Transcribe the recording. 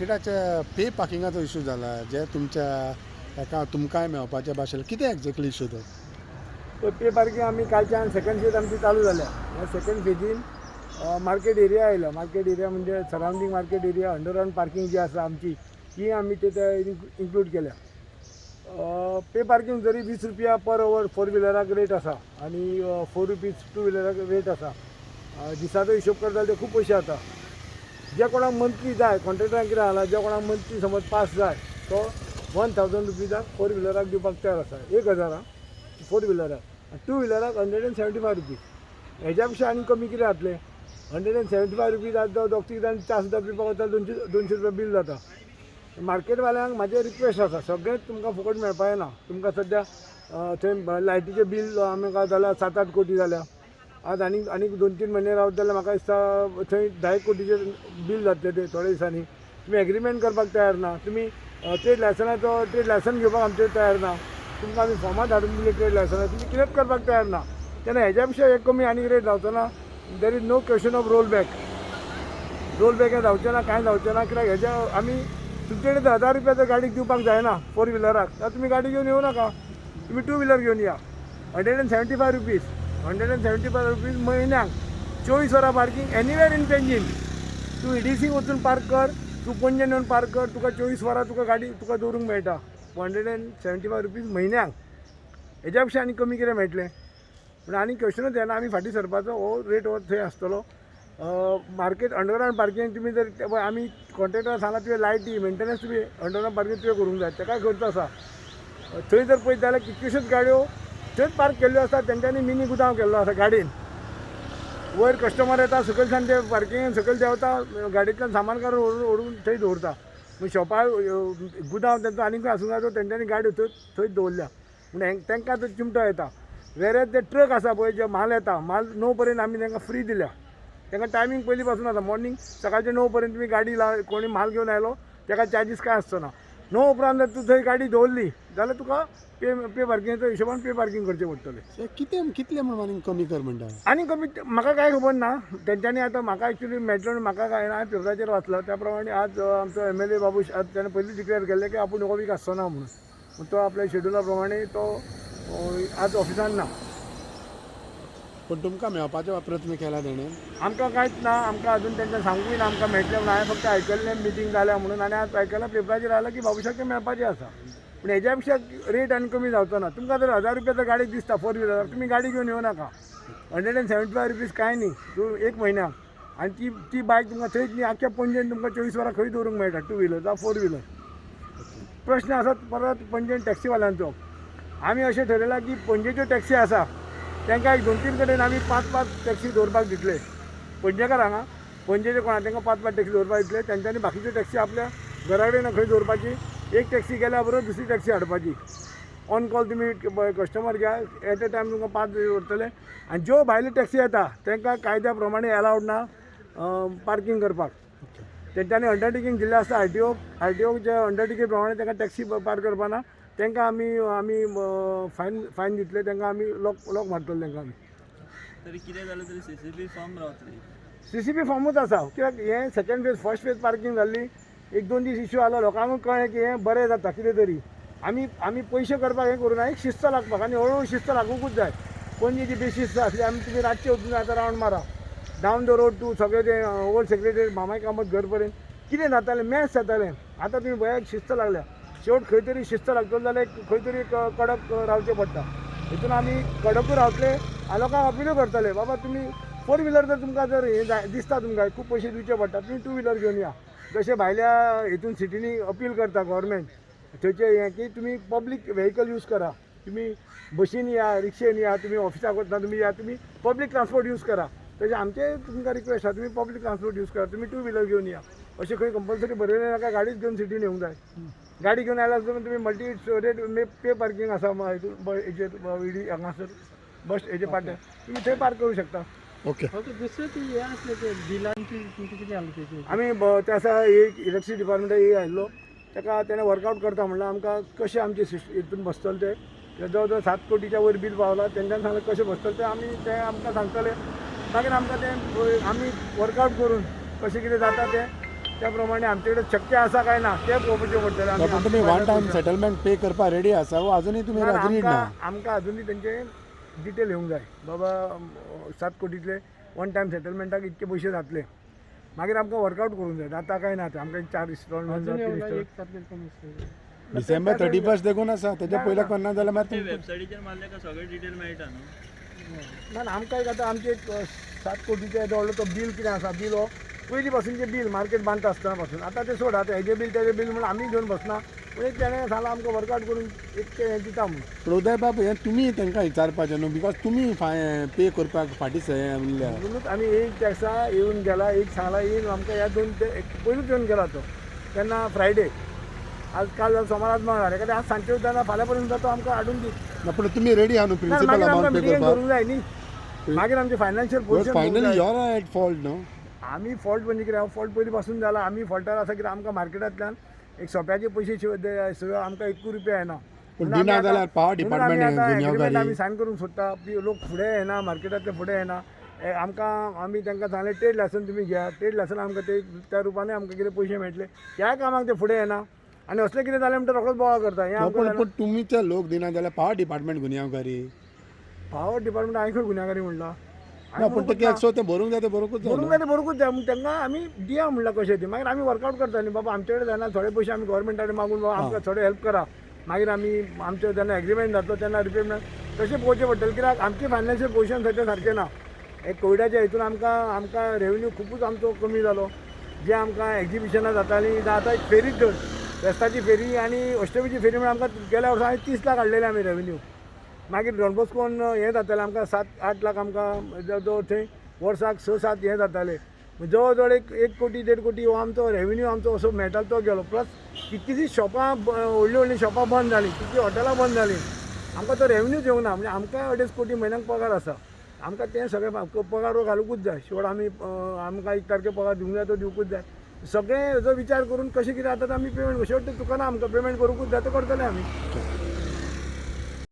मार्केटाच्या pay पार्किंगाचो issue जाला, जे तुमच्या हेका तुमकांय मेळपाच्या भाशेन, कितें एग्जॅक्टली इशू तो? पे पार्किंग आमी कालच्यान सेकंड फेज आमची चालू जाल्या. ह्या सेकंड फेजीन मार्केट एरिया आयलो. मार्केट एरिया म्हणजे surrounding market area, underground parking जी आसा आमची, ती आमी ते इन्क्लूड केल्या. पे पार्किंग जरी 20 रुपया पर our four व्हिलराक रेट आसा आनी 4 रुपीज टू व्हिलराक रेट आसा, दिसाचो हिशोब करता जाल्यार ते खूब पयशे जाता. जे कोणाक मंथली जाय, कॉन्ट्रेक्टरान कितें जाला, जे कोणाक मंथली समज पास जाय, तो 1000 रुपीजाक फोर व्हिलराक दिवपाक तयार आसा. 1000 फोर व्हिलराक आनी टू व्हिलराक 175 रुपीज. हेज्या पेक्षा आनी कमी कितें जातलें? 175 रुपीज. आज दोग तीग जाण च्या सुद्दां पिवपाक वता, 200 200 रुपया बील जाता. मार्केटवाल्यांक म्हाजें रिक्वेस्ट आसा, सगळेंच तुमकां फुकट मेळपा येना. तुमकां सद्या थंय लायटीचें बील आमकां जाल्यार 7-8 कोटी जाल्या. आज आनीक आनीक 2-3 म्हयने रावत जाल्यार म्हाका दिसता थंय 10 कोटीचें बील जातलें तें थोड्या दिसांनी. तुमी एग्रीमेंट करपाक तयार ना. तुमी ट्रेड लायसनाचो, ट्रेड लायसन घेवपाक आमचे तयार ना. तुमकां आमी फॉर्मां धाडून दिली ट्रेड लायसना, तुमी कितेंच करपाक तयार ना. तेन्ना हेज्या पेक्षा एक कमी आनीक रेट जावचो ना. There is no question of roll back. Roll back हें जावचें ना, कांय जावचें ना. कित्याक हेज्या आमी तुमचे कडेन 1000 रुपया जर गाडीक दिवपाक जायना फोर व्हिलराक, जाल्यार तुमी गाडी घेवन येवं नाका, तुमी टू व्हिलर घेवन या. 175 rupees, 175 rupees म्हयन्याक, 24 वरां पार्किंग एनिवेर इन पेंजीम. तूं ईडीसीक वचून पार्क कर, तूं पणजेन येवन पार्क कर, तुका 24 वरां तुका गाडी तुका दवरूंक मेळटा. 175 रुपीज म्हयन्याक. हेज्या पेक्षा आनी कमी कितें मेळटलें? पूण आनी क्वेश्चनूच येना आमी फाटीं सरपाचो. हो रेट हो थंय आसतलो. मार्केट अंडरग्रावंड पार्किंग तुमी जर ते पळय, आमी कॉन्ट्रेक्टराक सांगलां, तुवें लायटी मेंटेनन्स तुमी अंडरग्रावंड पार्किंग तुवें करूंक जाय. ताकाय खर्च आसा. थंय जर पळयत जाल्यार कितल्योश्योच गाडयो थंयच पार्क केल्ल्यो आसा. तेंच्यांनी मिनी गुदांव केल्लो आसा गाडयेन. वयर कस्टमर येता, सकयल ते पार्किंगेन सकयल देंवता, गाडयेंतल्यान सामान काडून व्हरून व्हरून थंय दवरता. मागीर शॉपार गुदांव तेंचो आनीक खंय आसूंक जाय तो. तेंच्यांनी गाडयो थंय थंयच दवरल्या म्हूण तांकां तो चिमटो येता. वेरे ते ट्रक आसा पळय, जे म्हाल येता, म्हाल 9 पर्यंत आमी तांकां फ्री दिल्या. तांकां टायमींग पयलीं पासून आसा. मॉर्निंग सकाळचे 9 पर्यंत तुमी गाडी लाय, कोणी म्हाल घेवन आयलो ताका चार्जीस कांय आसचो ना. 9 उपरांत जर तूं थंय गाडी दवरली जाल्यार तुका पे पे पार्किंगाच्या हिशोबान पे पार्किंग करचें पडटलें. हे कितें, कितले म्हणून आनी कमी कर म्हणटा? आनी कमी म्हाका कांय खबर ना. तेंच्यांनी आतां म्हाका एक्चुली मेळटलो म्हणून म्हाका कांय ना. हांवें पेपराचेर वाचलां. त्या प्रमाणे आज आमचो एमएलए बाबूश, आज ताणें पयलीं डिक्लेअर केल्लें की आपूण हो वीक आसचो ना म्हणून. पूण तो आपल्या शेड्युला प्रमाणे तो आज ऑफिसान ना. पूण तुमकां मेळपाचो प्रयत्न केला तेणें? आमकां कांयच ना. आमकां अजून तेंकां सांगूय ना आमकां मेळटलें म्हणून. हांवें फक्त आयकल्लें मिटींग जाल्या म्हणून आनी आज आयकलां पेपराचेर आयलां की बाबूशाक तें मेळपाचें आसा. पूण हेज्या पेक्षा रेट आनी कमी जावचो ना. तुमकां जर 1000 रुपया जर गाडयेक दिसता फोर व्हिलराक, तुमी गाडी घेवन येवं नाका. 175 रुपीज कांय न्ही तूं एक म्हयन्याक. आनी ती ती बायक तुमकां थंयच न्ही, आख्ख्या पणजेन तुमकां 24 वरां खंय दवरूंक मेळटा, टू व्हिलर जावं फोर व्हिलर. प्रश्न आसा परत पणजेन टॅक्सीवाल्यांचो. आमी अशें ठरयलां की पणजेच्यो टॅक्सी आसा तांकां एक दोन तीन कडेन आमी पांच पांच टॅक्सी दवरपाक दितले. पणजेकारांक आं, पणजेचे कोणा तांकां पांच पांच टॅक्सी दवरपाक दितले. तेंच्यांनी बाकीच्यो टॅक्सी आपल्या घरा कडेन खंय दवरपाची. एक टॅक्सी गेल्या बरोबर दुसरी टॅक्सी हाडपाची. ऑन कॉल तुमी कस्टमर घ्या, एट अ टायम तुमकां पांच उरतले. आनी ज्यो भायल्यो टॅक्सी येता तांकां कायद्या प्रमाणे एलावड ना पार्किंग करपाक. तेंच्यांनी अंडरटेकींग दिल्लें आसता आरटीओ. आरटीओचे अंडरटेकींग प्रमाणे तांकां टॅक्सी पार्क करपा ना. तांकां आमी आमी फायन फायन दितले. तांकां आमी लॉक लॉक मारतले तांकां आमी. तरी कितें जालें तरी सीसीबी फर्म रावतली. सीसीबी फॉर्मूच आसा, कित्याक हें second phase, first phase parking जाल्ली, एक दोन दीस इश्यू आलो, लोकांकूय कळ्ळें की हें बरें जाता कितें तरी. आमी आमी पयशे करपाक हें करूं ना, एक शिस्त लागपाक. आनी हळू हळू शिस्त लागुंकूच जाय. पणजेची बेशिस्त आसली. आमी तुमी रातचे वचून आतां रावंड मारा डावन the road to सगळें तें ओल्ड सेक्रेटरी मामाय कामत घर पर्यंत कितें जातालें, मॅस जातालें. आतां तुमी पळयात, शिस्त लागल्या. शेवट खंय तरी शिस्त लागतली जाल्यार खंय तरी एक कडक रावचें पडटा. हितून आमी कडकूय रावतले आनी लोकांक अपिलूय करतले, बाबा तुमी फोर व्हिलर जर तुमकां जर हें जाय दिसता, तुमकां खूब पयशे दिवचे पडटा, तुमी टू व्हिलर घेवन या. जशें भायल्या हितून सिटींनी अपील करता गव्हर्मेंट थंयचे हें की तुमी पब्लीक व्हेकल यूज करा, तुमी बशीन या, रिक्षेन या, तुमी ऑफिसाक वतना तुमी या, तुमी पब्लीक ट्रान्सपोर्ट यूज करा. तशें आमचें तुमकां रिक्वेस्ट आसा, तुमी पब्लीक ट्रान्सपोर्ट यूज करा, तुमी टू व्हिलर घेवन या. अशें खंय कंपल्सरी बरयलें नाका गाडीच घेवन सिटीन येवंक जाय. गाडी घेवन आयल्यार तुमी मल्टी रेट पे पार्किंग आसा हेजेर इडी हांगासर बस हेजे पाट्यार तुमी थंय पार्क करूं शकता. ओके. ओके, दुसरें ती हें आसलें ते बिलांची तुमचें कितें जालें तेजें? आमी ते आसा एक इलेक्ट्रिसिटी डिपार्टमेंटा एक आयिल्लो, ताका तेणें वर्कआवट करता म्हणल्यार आमकां कशें आमचें हितून बसतलें तें. ते जवळ जवळ 7 कोटीच्या वयर बील पावलां. तेंच्यांनी सांगलें कशें बसतलें तें, आमी तें आमकां सांगतले. मागीर आमकां तें आमी वर्कआवट करून कशें कितें जाता तें. त्या प्रमाणे आमचे कडेन शक्य आसा काय ना तें पळोवपाचें पडटलें. आमी पूण तुमी वन टायम सेटलमेंट पे करपाक रेडी आसा वो अजुनूय तुमी ना, अग्रीड ना? आमकां आमकां अजुनूय तेंचे डिटेल येवंक जाय. बाबा 7 कोटीतले वन टायम सेटलमेंटाक इतके पयशे जातले, मागीर आमकां वर्कआउट करूंक जाय. जाता काय ना तें. आमकां चार इन्स्टॉलमेंट, अजून तीन येवना इन्स्टॉलमेंट. एक तारखेर कमी आसतली. डिसेंबर 31 देखून आसा, तेच्या पयलीं करना जाल्यार मागीर ते तुमकां वेबसायटीचेर मारले काय सगळे डिटेल मेळटा न्हू. ना ना, आमकां एक आतां आमचें एक 7 कोटीचें येदो व्हडलो तो बील कितें आसा, बील हो पयलीं पासूनचें बील मार्केट बांदता आसतना पासून. आतां तें सोड, आतां हेजें बील तेजें बील म्हणून आमी घेवन बसना, पूण एक तेणें सांगलां आमकां वर्कआउट करून एक तें हें दिता म्हणून. पूण उदय बाब, हें तुमी तांकां विचारपाचें न्हू, because तुमी पे करपाक फाटीं उरल्या. म्हणूनच आमी एक टॅक्सा येवन गेला, एक सांगला येवन आमकां ह्या दोन ते एक पयलूच येवन गेला तो तेन्ना फ्रायडे, आज काल सोमार, आज मंगळार, एखादें आज सांजचे वयता, फाल्यां पर्यंत तो आमकां हाडून दी. ना, पूण तुमी रेडी आहा न्हू ना, प्रिन्सिपल मागीर आमकां अमावंट पे मिटिंगेक करपाक? धरूंक जाय न्ही, मागीर आमचें financial position finally your at fault न्हू. आमी फॉल्ट म्हणजे कितें, फॉल्ट पयलीं पासून जाला. आमी फॉल्टार आसा कित्याक आमकां मार्केटांतल्यान एक सोप्याचे पयशे शिवाय आमकां एकूय रुपया येना. पूण म्हणून आमी दिना आतां- जाल्यार पावर म्हणून आमी डिपार्टमेंट आतां गुन्यांवकारी. agreement आमी सायन करूंक सोदता की लोक फुडें येना, मार्केटांतले फुडें येना. आमकां आमी तांकां सांगलें ट्रेड लायसन तुमी घेया, ट्रेड लायसन आमकां ते त्या रुपानूय आमकां कितें पयशे मेळटले. ह्या कामाक ते फुडें येना आनी असलें कितें जालें म्हणटा रोखडोच बोवाळ करता. हें ना, आमकां पूण जाणा. पूण तुमी ते लोक दिना जाल्यार पावर डिपार्टमेंट गुन्यांवकारी. पावर डिपार्टमेंट हांवें खंय गुन्यांवकारी म्हणलां? ना, पूण ते कित्याक सो तें भरूंक जाय, तें भरूंकूच जाय भरूंक न्हू. जाय तें भरूंकूच जाय. पूण तांकां आमी दिया म्हणलां कशें तें, मागीर आमी वर्कआउट करता न्ही. बाबा आमचे कडेन जायना, थोडे पयशे आमी गोवोरमेंटा कडेन मागून बाबा आमकां थोडे हेल्प करा, मागीर आमी आमचो जेन्ना एग्रीमेंट जातलो तेन्ना रिपेमेंट तशें पळोवचें पडटलें, कित्याक आमचें फायनान्शियल पोजिशन सद्या सारकें ना. एक कोविडाच्या हितून आमकां आमकां रेवेन्यू खुबूच आमचो कमी जालो. जे आमकां एग्जिबिशनां जातालीं, जावं आतां एक फेरीच धर, फेस्ताची फेरी आनी अश्टमीची फेरी म्हणून आमकां गेल्या वर्सा हांवें 30 लाख हाडलेले आमी रेवेन्यू. मागीर डॉन बॉस्कोन हें जातालें आमकां 7-8 लाख, आमकां जवळ जवळ थंय वर्साक 6-7 हें जातालें. जवळ जवळ एक एक कोटी देड कोटी हो आमचो रेवेन्यू आमचो असो मेळटालो तो गेलो. प्लस कितलींशींच शॉपां व्हडलीं व्हडलीं शॉपां बंद जालीं, कितलीं हॉटेलां बंद जालीं, आमकां तो रेवेन्यूच येवना. म्हणजे आमकां 2.5 कोटी म्हयन्याक पगार आसा, आमकां तें सगळें पगार घालुंकूच जाय. शेवट आमी आमकां 1 तारखे पगार दिवंक जाय, तो दिवंकूच जाय. सगळें हेजो विचार करून कशें कितें आतां आमी पेमेंट शेवट तें चुकना, आमकां पेमेंट करूंकूच जाय, तें करतले आमी.